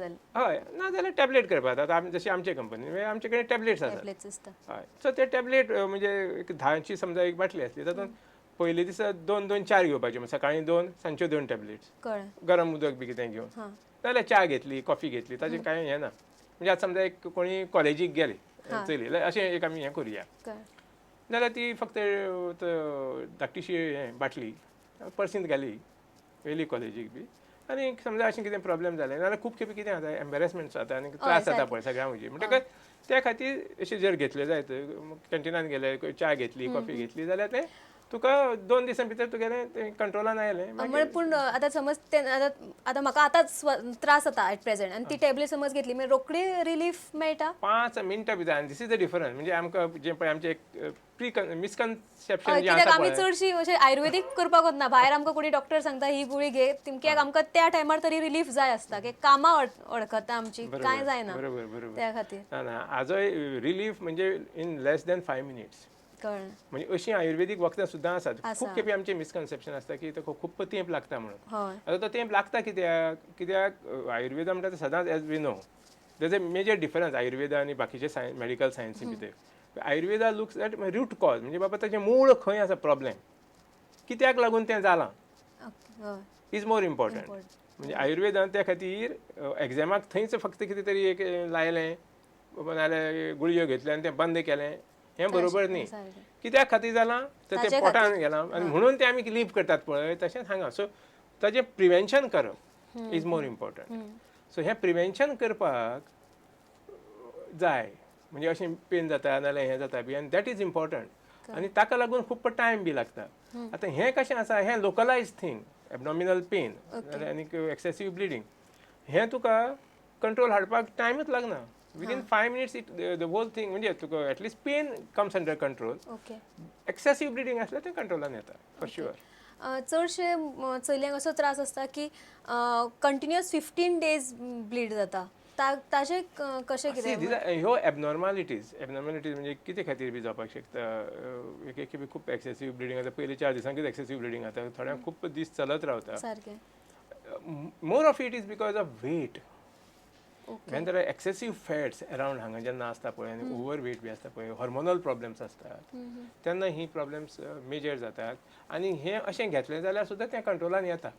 हय, ना जाल्यार टॅबलेट करपाक जाता. आतां आमी जशी आमचे कंपनी, आमचे कडेन टॅबलेट्स आसात. टॅबलेट्स आसता. हय, सो ते टॅबलेट म्हणजे एक 10ची समजा एक बाटली आसली, तातूंत पयले दिसा दोन दोन चार घेवपाचे, म्हणजे सकाळी दोन, सांजच्यो दोन टॅबलेट्स. गरम उदक बी कितें घेवन, नाजाल्यार च्या घेतली, कॉफी घेतली, ताजें कांय हें ना. म्हणजे आतां समजा एक कोणी कॉलेजीक गेले चली, जाल्यार अशें एक आमी हें करुया, जाल्यार ती फक्त धाकटीशी हें बाटली पर्सींत घाली, येयली कॉलेजीक बी, आनी समजा अशें कितें प्रॉब्लेम जालें नाल्यार खूब खेपे कितें जाता, एम्बेरसमेंट जाता आनी त्रास जाता पळय सगळ्यां हुजीर, म्हणटकच त्या खातीर अशें जर घेतलें जायत, कॅन्टिनान गेले, च्या घेतली, कॉफी घेतली जाल्यार तें तुका 2 दिसां भितर तुगेलें तें कंट्रोलान आयलें. म्हणजे पूण आतां समज ते आतां आतां म्हाका आतांच त्रास जाता एट प्रेझेंट आनी ती टॅबलेट समज घेतली मागीर रोखडी रिलीफ मेळटा? 5 मिनटां भितर. आनी this is the difference, म्हणजे आमकां जें पळय आमचें एक प्री मिसकन्सेप्शन जें कित्याक आसा आमी पळय. चडशी अशें आयुर्वेदीक करपाक वतना भायर आमकां कोणी डॉक्टर सांगता ही गुळी घे, कित्याक आमकां त्या टायमार तरी रिलीफ जाय आसता की कामां अडखता आमची, कांय जायना. बरोबर बरोबर त्या खातीर. ना ना, आजोय रिलीफ म्हणजे in less than 5 minutes. म्हणजे अशीं आयुर्वेदीक वखदां सुद्दां आसात. खूब खेपे आमचें मिसकन्सेप्शन आसता की तो खूब तेंप लागता म्हणून. आतां तो तेंप लागता कित्याक? कित्याक आयुर्वेदा म्हणटा ते सदांच, as we know, there's a major difference Ayurveda आनी बाकीचे सायन्स, मेडिकल सायन्सी भितर. Ayurveda looks at root cause, म्हणजे बाबा ताचें मूळ खंय आसा, प्रॉब्लेम कित्याक लागून तें जालां is more important. म्हणजे आयुर्वेदान त्या खातीर एक्झामाक थंयच फक्त कितें तरी एक लायलें नाल्यार गुळयो घेतल्यो आनी तें बंद केलें, हें बरोबर न्ही. कित्याक खातीर जालां तर तें पोटान गेलां आनी म्हणून तें आमी लीप करतात पळय, तशेंच हांगा. सो ताजें प्रिवेन्शन करप is more important. सो हें प्रिवेन्शन करपाक जाय, म्हणजे अशें पेन जाता नाल्यार हें जाता बी, आनी that is important आनी ताका लागून खूब टायम बी लागता. आतां हें कशें आसा, हें लोकलायज थींग, एबडॉमिनल पेन आनी एक्सेसीव ब्लिडींग, हें तुका कंट्रोल हाडपाक टायमूच लागना. Within 5 minutes it the whole thing, म्हणजे तुका at least pain comes under control. Excessive bleeding आसल्यार तें कंट्रोलान येता फॉर शुअर. चडशे चलयांक असो त्रास आसता की कंटिन्युअस 15 डेज ब्लीड जाता, ताजें कशें कितें? ह्यो एबनॉर्मालिटीज, एबनॉर्मालिटीज म्हणजे कितें खातीर बी जावपाक शकता. एक एक खेपे खूब एक्सेसीव ब्लिडींग जाता, पयले 4 दिसांकूच एक्सेसीव ब्लिडींग जाता, थोड्यांक खूब दीस चलत रावता. More of it is because of weight. When there are excessive fats around हांगा जेन्ना आसता पळय आनी ओवर वेट बी आसता पळय, हॉर्मोनल प्रॉब्लेम्स आसतात, तेन्ना ही प्रॉब्लेम्स मेजर जातात आनी हें अशें घेतलें जाल्यार सुद्दां तें कंट्रोलान येता.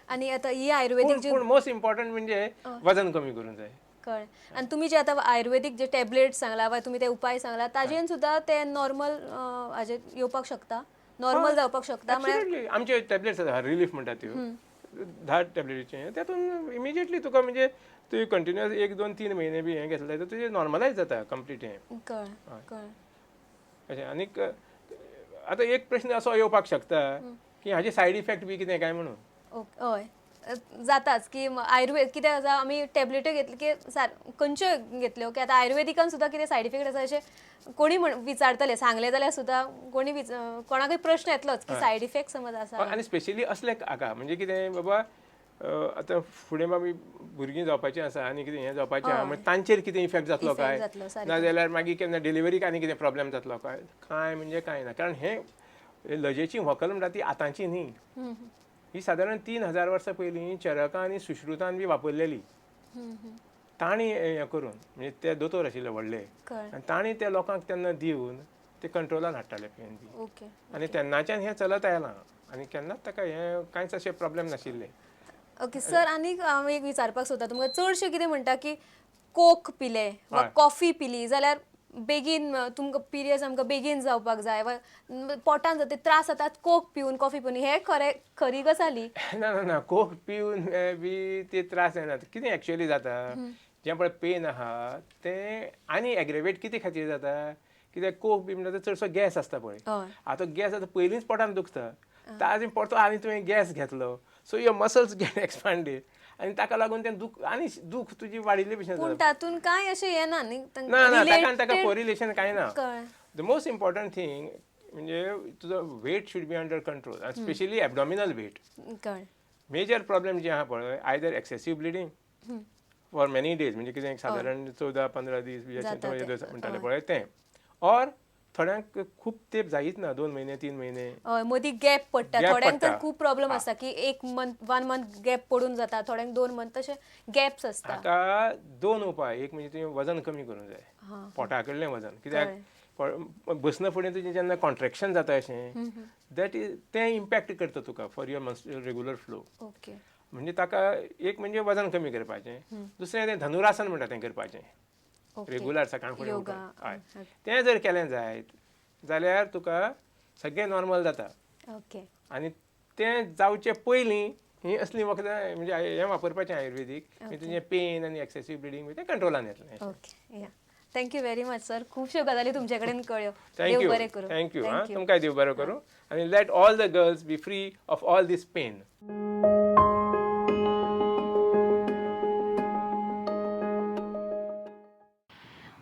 आनी आतां ही आयुर्वेदीक जी पूण मोस्ट इम्पॉर्टंट म्हणजे वजन कमी करूंक जाय. कळ्ळें. आनी तुमी जे आतां आयुर्वेदीक जे टॅबलेट्स सांगला वा तुमी ते उपाय सांगला, ताजेन सुद्दां ते नॉर्मल हाजेर येवपाक शकता, नॉर्मल जावपाक शकता म्हळ्यार? Absolutely. आमचे टॅबलेट्स आसा, रिलीफ म्हणटा त्यो, 10 टॅबलेटीचे, तातूंत इमिजिएटली तुका, म्हणजे तुवें कंटिन्युअस एक दोन तीन म्हयने बी हें घेतलें जाल्यार तुजें नॉर्मलायज जाता कंप्लीट हें. कळ्ळें कळ्ळें अशें. आनीक आतां एक प्रश्न असो येवपाक शकता की हाजे सायड इफेक्ट बी कितें काय म्हणून. ओके, हय, जाताच की आयुर्वेद कित्याक आसा, आमी टॅबलेट्यो घेतली की खंयच्यो घेतल्यो की आतां आयुर्वेदिकान सुद्दां कितें सायड इफेक्ट आसा अशें कोणी म्हण विचारतले, सांगलें जाल्यार सुद्दां कोणी कोणाकूय प्रश्न येतलोच की सायड इफेक्ट समज आसा. आनी स्पेशली असले हाका, म्हणजे कितें बाबा, आतां फुडें बाबा भुरगीं जावपाचीं आसा आनी कितें हें जावपाचें आहा, मागीर तांचेर कितें इफेक्ट जातलो Effect काय, जातलो, सारकें. नाजाल्यार मागीर केन्ना डिलिव्हरीक आनी कितें प्रॉब्लेम जातलो काय. कांय म्हणजे कांय ना, कारण हें लजेची व्हंकल म्हणटा ती आतांची न्ही, ही सादारण 3000 वर्सां पयलीं चरकां आनी सुश्रुतान बी वापरलेली. तांणी हें करून, म्हणजे ते दोतोर आशिल्ले व्हडले आनी तांणी त्या लोकांक तेन्ना दिवन ते कंट्रोलान हाडटाले पेन बी. आनी तेन्नाच्यान हें चलत आयलां आनी केन्नाच ताका हें कांयच अशें प्रॉब्लेम नाशिल्ले. ओके सर, आनीक हांव एक विचारपाक सोदता तुमकां. चडशे कितें म्हणटा की कोक पिले वा कॉफी पिली जाल्यार बेगीन तुमकां पिरियड्स आमकां बेगीन जावपाक जाय वा पोटान जाता त्रास जातात कोक पिवन, कॉफी पिवन, हे खरें खरी गजाली? ना ना ना, कोक पिवन बी ते त्रास जायना. कितें एक्चुअली जाता, जें पळय पेन आहा तें आनी एग्रेवेट कितें खातीर जाता, कित्याक कोक बी म्हणटा चडसो गॅस आसता पळय. आतां गॅस आतां पयलींच पोटान दुखता, ताजे परतो आनी तुवें गॅस घेतलो, so your muscles get expanded आनी ताका लागून तें दूख आनी दूख तुजी वाडिल्ले भशेन पूण जाता. तातूंत कांय अशें येना न्ही? ना ना, ताका आनी ताका कोरिलेशन कांय ना. कळ्ळें. The most important thing म्हणजे तुजो weight should be under control, specially abdominal weight. Major problem जे आहा पळय, either excessive bleeding for many days, म्हणजे कितें सादारण 14-15 दीस बी अशें जाता ते. म्हणटाले पळय तें, ऑर थोड्यांक खूब तेंप जायच ना, 2 म्हयने 3 म्हयने. हय, मदीं गॅप पडटा. Gap थोड्यांक तर पडटा. खूब प्रॉब्लम आसता की 1 मंथ 1 मंथ गॅप पडून जाता, थोड्यांक 2 मंथ, तशे गॅप्स आसता. हाका 2 उपाय. एक म्हणजे तुवें वजन कमी करूंक जाय, पोटा कडलें वजन. कित्याक बसना फुडें तुजें जेन्ना कॉन्ट्रेक्शन जाता अशें, that is तें इम्पॅक्ट करता तुका for your regular flow. Okay. म्हणजे ताका एक म्हणजे वजन कमी करपाचें, दुसरें तें धनुरासन म्हणटा तें करपाचें रेगुलर सकाळ फुडें योगा. उठून. हय, तें जर केलें जायत जाल्यार तुका सगळें नॉर्मल जाता. ओके. आनी तें जावचे पयलीं हीं असलीं वखदां म्हणजे हें वापरपाचें आयुर्वेदीक, म्हणजे तुजें पेन आनी एक्सेसीव ब्लिडींग तें कंट्रोलान येतलें. Okay, yeah, thank you very much sir. खुबश्यो गजाली तुमचे कडेन कळ्यो. Thank you. देव बरें करूं. Thank you. हां, तुमकां देव बरो करूं आनी let all the girls be free of all this pain.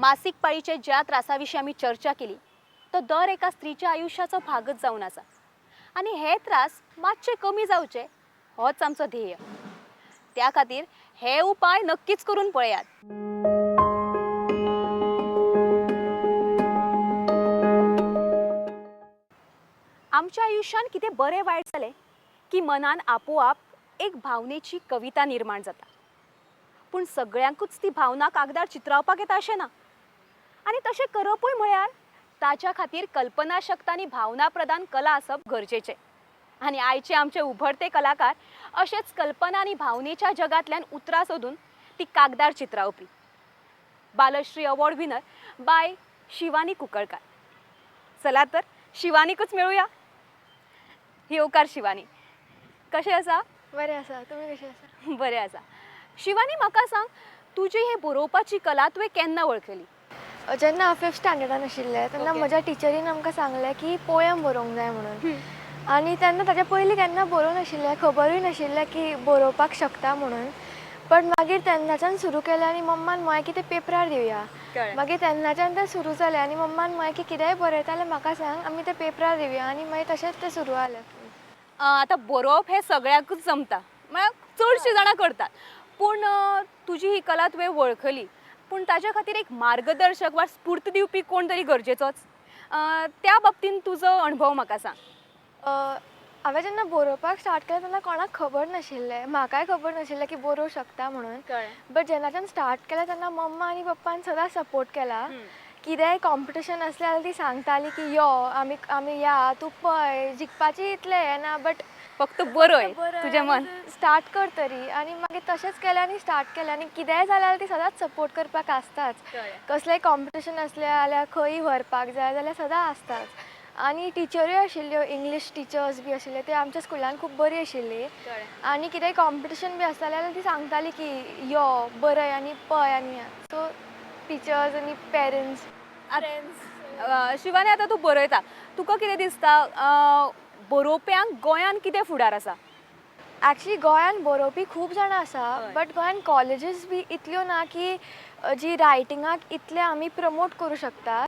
मासीक पाळीच्या ज्या त्रासा विशीं आमी चर्चा केली तो दर एका स्त्रीच्या आयुश्याचो भागच जावन आसा आनी हे त्रास मातशे कमी जावचे होच आमचो ध्येय. त्या खातीर हे उपाय नक्कीच करून पळयात. आमच्या आयुश्यान कितें बरें वायट जालें की मनान आपोआप एक भावनेची कविता निर्माण जाता, पूण सगळ्यांकूच ती भावना कागदार चित्रावपाक येता अशें ना, आनी तशें करपूय म्हळ्यार ताच्या खातीर कल्पनाशक्त आनी भावना प्रदान कला आसप गरजेचें. आनी आयचे आमचे उभरते कलाकार अशेच कल्पना आनी भावनेच्या जगांतल्यान उतरां सोदून ती कागदार चित्रावपी Balshri award winner by Shivani Kunkalkar. चला तर शिवानीकूच मेळुया. येवकार शिवानी, कशें आसा? बरें आसा, तुमी कशें आसा? बरें आसा. शिवानी, म्हाका सांग, तुजी हे बरोवपाची कला तुवें केन्ना वळखली? जेन्ना हांव फिफ्थ स्टँडर्डान आशिल्लें तेन्ना म्हज्या टिचरीन आमकां सांगलें की पोयम बरोवंक जाय म्हणून, आनी तेन्ना ताच्या पयलीं केन्ना बरोवंक नाशिल्लें, खबरूय नाशिल्लें की बरोवपाक शकता म्हणून. पण मागीर तेन्नाच्यान सुरू केलें आनी मम्मान म्हळें की तें पेपरार दिवया. मागीर तेन्नाच्यान तें सुरू जालें आनी मम्मान म्हळें की कितेंय बरयता जाल्यार म्हाका सांग, आमी तें पेपरार दिवया, आनी मागीर तशेंच तें सुरू जालें. आतां बरोवप हें सगळ्यांकूच जमता, म्हळ्यार चडशीं जाणां करतात, पूण तुजी ही कला तुवें वळखली, पूण ताच्या खातीर एक मार्गदर्शक वा स्फूर्त दिवपी कोण तरी गरजेचोच. त्या बाबतीन तुजो अणभव म्हाका सांग. हांवें जेन्ना बरोवपाक स्टार्ट केलें तेन्ना कोणाक खबर नाशिल्लें, म्हाकाय खबर नाशिल्लें की बरोवंक शकता म्हणून. बट जेन्नाच्यान स्टार्ट केलें तेन्ना मम्मा आनी पप्पान सदांच सपोर्ट केला. कितेंय कॉम्पिटिशन आसलें जाल्यार ती सांगताली की यो आमी आमी या, तूं पळय, जिखपाची इतलें हें ना, बट फक्त बरय तुजें मन स्टार्ट कर तरी. आनी मागीर तशेंच केलें आनी स्टार्ट केलें, आनी कितेंय जालें जाल्यार ती सदांच सपोर्ट करपाक आसताच. कसलेंय कॉम्पिटिशन आसलें जाल्यार खंय व्हरपाक जाय जाल्यार सदां आसताच. आनी टिचरूय आशिल्ल्यो, इंग्लीश टिचर्स बी आशिल्ले, ते आमच्या स्कुलान खूब बरी आशिल्ली. आनी कितेंय कॉम्पिटिशन बी आसतालें जाल्यार ती सांगताली की यो बरय आनी पळय आनी सो टिचर्स आनी पेरंट्स. शिवानी, आतां तूं बरयता, तुका कितें दिसता बरोवप्यांक गोंयांत कितें फुडार आसा? एक्चुली गोंयांत बरोवपी खूब जाणां आसा, बट गोंयांत कॉलेजीस बी इतल्यो ना की जी रायटिंगाक इतले आमी प्रमोट करूं शकतात.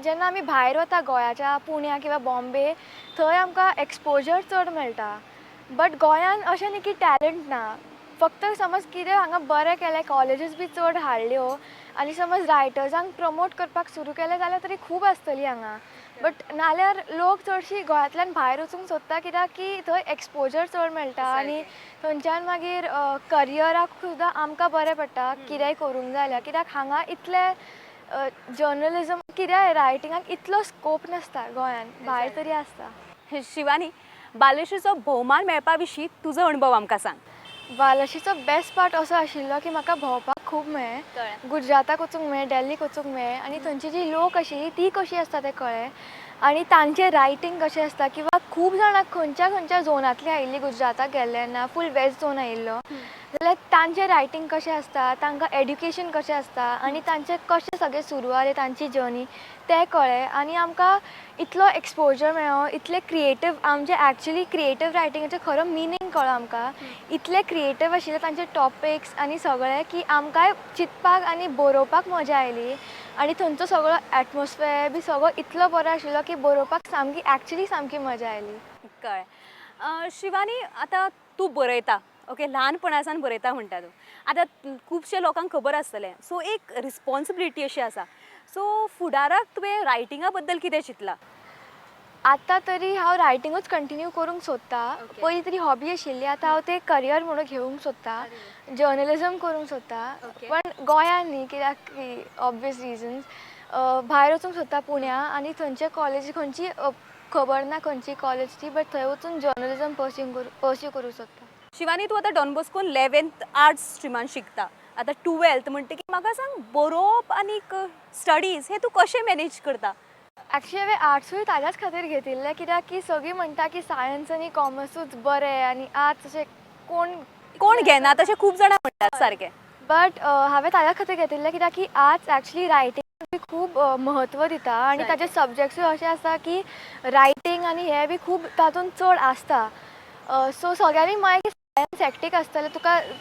जेन्ना आमी भायर वता गोंयाच्या, पुण्या किंवा बॉम्बे, थंय आमकां एक्सपोजर चड मेळटा. बट गोंयांत अशें न्ही की टॅलंट ना, फक्त समज कितें हांगा बरें केलें, कॉलेजीस बी चड हाडल्यो आनी समज रायटर्सांक प्रमोट करपाक सुरू केलें जाल्यार तरी खूब आसतली हांगा. बट नाल्यार लोक चडशी गोंयांतल्यान भायर वचूंक सोदता, कित्याक की थंय एक्सपोजर चड मेळटा आनी थंयच्यान मागीर करियराक सुद्दां आमकां बरें पडटा कितेंय करूंक जाय जाल्यार. कित्याक हांगा इतलें जर्नलिजम कित्याक रायटिंगाक इतलो स्कोप नासता गोंयांत, भायर तरी आसता. शिवानी, बालश्रीचो भोवमान मेळपा विशीं तुजो अणभव आमकां सांग. बालश्रीचो बेस्ट पार्ट असो आशिल्लो की म्हाका भोंवपाक खूब मेळ्ळें, गुजराताक वचूंक मेळ्ळें, दिल्लीक वचूंक मेळ्ळें, आनी थंयची जी लोक आशिल्ली ती कशी आसता तें कळ्ळें, आनी तांचें रायटींग कशें आसता, किंवा खूब जाणां खंयच्या खंयच्या झोनांतली आयिल्ली, गुजराताक गेल्ले ना फूल वेस्ट झोन आयिल्लो, जाल्यार तांचें रायटींग कशें आसता, तांकां एड्युकेशन कशें आसता, आनी तांचें कशें सगळें सुरू जालें तांची जर्नी तें कळ्ळें. आनी आमकां इतलो एक्सपोजर मेळ्ळो, इतलें क्रिएटीव, आमचें एक्चुली क्रिएटीव रायटिंगाचें खरो मिनींग कळ्ळो आमकां, इतलें क्रिएटीव आशिल्ले तांचे टॉपिक्स आनी सगळें की आमकांय चिंतपाक आनी बरोवपाक मजा आयली. आनी थंयचो सगळो एटमॉस्फियर बी सगळो इतलो बरो आशिल्लो की बरोवपाक सामकी एक्चुली सामकी मजा आयली. कळ्ळें. शिवानी, आतां तूं बरयता, ओके, ल्हानपणासान बरयता म्हणटा तूं. आतां खुबशे लोकांक खबर आसतलें, सो एक रिस्पोन्सिबिलिटी अशी आसा. सो फुडाराक तुवें रायटिंगा बद्दल कितें चिंतलां? आतां तरी हांव रायटिंगूच कंटिन्यू करूंक सोदतां. पयलीं तरी हॉबी आशिल्ली, आतां हांव तें करियर म्हणून घेवंक सोदतां, जर्नलिजम करूंक सोदतां. पण गोंयान न्ही, कित्याक की ऑब्वियस रिजन्स. भायर वचूंक सोदता पुण्या, आनी थंयचे कॉलेजी खंयची खबर ना खंयची कॉलेज ती, बट थंय वचून जर्नलिजम पर्स्यू करूंक सोदता. शिवानी, तूं आतां डॉन बॉस्कोन 11th arts स्ट्रिमान शिकता, आतां 12th म्हणटकीर म्हाका सांग, बरोवप आनीक स्टडीज हे तूं कशें मॅनेज करता? एक्चुली हांवें आर्ट्सूय ताज्याच खातीर घेतिल्लें, कित्याक की सगळीं म्हणटा की सायन्स आनी कॉमर्सूच बरें आनी आर्ट्स अशें कोण कोण घेना तशें खूब जाणां म्हणटात सारकें. बट हांवें ताज्या खातीर घेतिल्लें कित्याक की आर्ट्स एक्चुली रायटिंग बी खूब म्हत्व दिता आनी ताजे सब्जेक्ट्सूय अशे आसा की रायटींग आनी हें बी खूब तातूंत चड आसता. सो सगळ्यांनी म्हळें की सायन्स हेक्टीक आसतलें,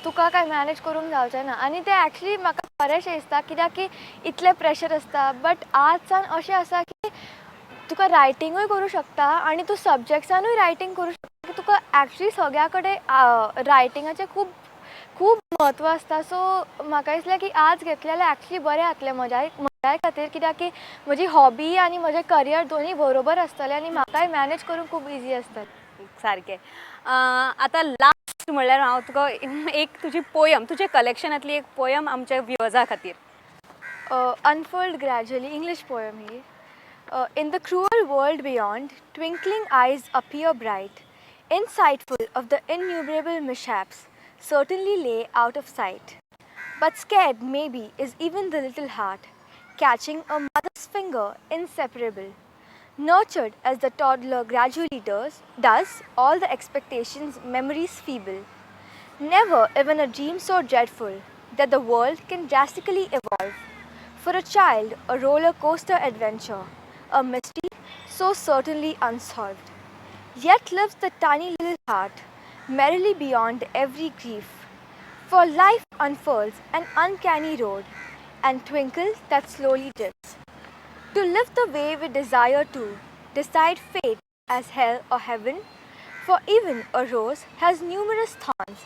तुका कांय मॅनेज करूंक जावचें ना, आनी तें एक्चुली म्हाका बरेंशें दिसता कित्याक की इतलें प्रेशर आसता. बट आर्ट्सान अशें आसा की तुका रायटिंगूय करूं शकता आनी तूं सब्जेक्ट्सानूय रायटींग करूं शकता, की तुका एक्चुली सगळ्या कडेन रायटिंगाचें खूब खूब म्हत्व आसता. सो म्हाका दिसलें की आर्ट्स घेतलें जाल्यार एक्चुली बरें जातलें म्हज्याय खातीर, कित्याक की म्हजी हॉबी आनी म्हजें करियर दोनूय बरोबर आसतलें आनी म्हाकाय मॅनेज करूंक खूब इजी आसतलें. सारकें. आतां लास्ट म्हणल्यार हांव तुका एक तुजी पोयम, तुज्या कलेक्शनांतली एक पोयम आमच्या व्युअर्सा खातीर. Unfold gradually, English poem he. In the cruel world beyond, twinkling eyes appear bright, insightful of the innumerable mishaps, certainly lay out of sight. But scared maybe is even the little heart, catching a mother's finger inseparable. Nurtured as the toddler gradually does all the expectations, memories feeble. Never even a dream so dreadful that the world can drastically evolve. For a child, a roller coaster adventure, a mystery so certainly unsolved. Yet lives the tiny little heart merrily beyond every grief. For life unfurls an uncanny road and twinkle that slowly drifts. To live the way we desire to, decide fate as hell or heaven, for even a rose has numerous thorns,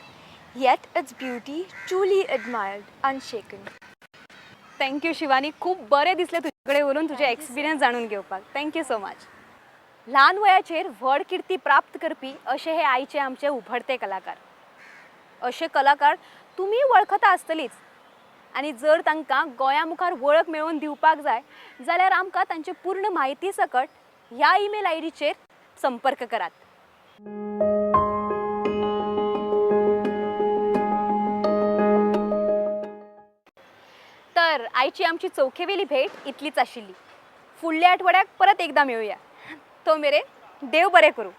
yet its beauty truly admired, unshaken. Thank you Shivani, खूब बरें दिसलें तुजे कडेन उलोवन, तुजे experience जाणून घेवपाक. Thank you so much. ल्हान वयाचेर व्हड किर्ती प्राप्त करपी अशे हे आयचे आमचे उभरते कलाकार. अशे कलाकार तुमी वळखता आसतलीच, आनी जर तांकां गोंया मुखार वळख मेळोवन दिवपाक जाय जाल्यार आमकां तांची पूर्ण म्हायती सकट ह्या ईमेल I डीचेर संपर्क करात. तर आयची आमची चौखेवेली भेट इतलीच आशिल्ली. फुडल्या आठवड्याक परत एकदा मेळुया. तो मेरेन देव बरें करूं.